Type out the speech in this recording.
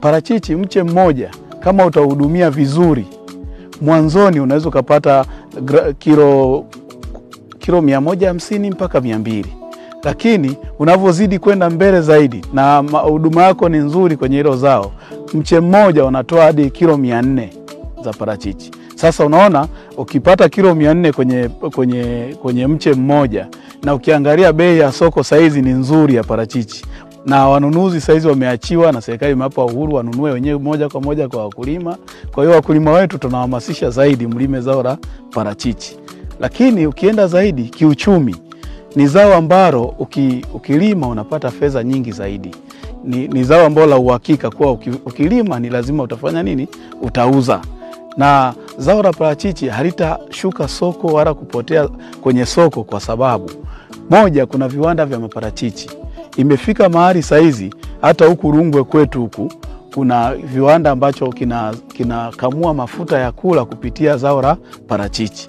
Parachichi mche mmoja kama utahudumia vizuri, mwanzoni unaweza ukapata kilo 150 mpaka 200. Lakini unavyozidi kwenda mbele zaidi na huduma yako ni nzuri kwenye hilo zao, mche mmoja unatoa hadi kilo 400 za parachichi. Sasa unaona ukipata kilo 400 kwenye mche mmoja, na ukiangalia bei ya soko saizi ni nzuri ya parachichi, na wanunuzi saizi wameachiwa na serikali imewapa uhuru wanunue wenyewe moja kwa moja kwa wakulima. Kwa hiyo wakulima wetu tunahamasisha zaidi mlime zao la parachichi. Lakini ukienda zaidi kiuchumi, ni zao ambalo ukilima unapata fedha nyingi zaidi. Ni zao ambalo la uhakika kuwa ukilima ni lazima utafanya nini? Utauza. Na zao la parachichi halitashuka soko wala kupotea kwenye soko kwa sababu moja, kuna viwanda vya maparachichi. Imefika mahali saizi hata huku Rungwe kwetu huku kuna viwanda ambacho kinakamua mafuta ya kula kupitia zao la parachichi.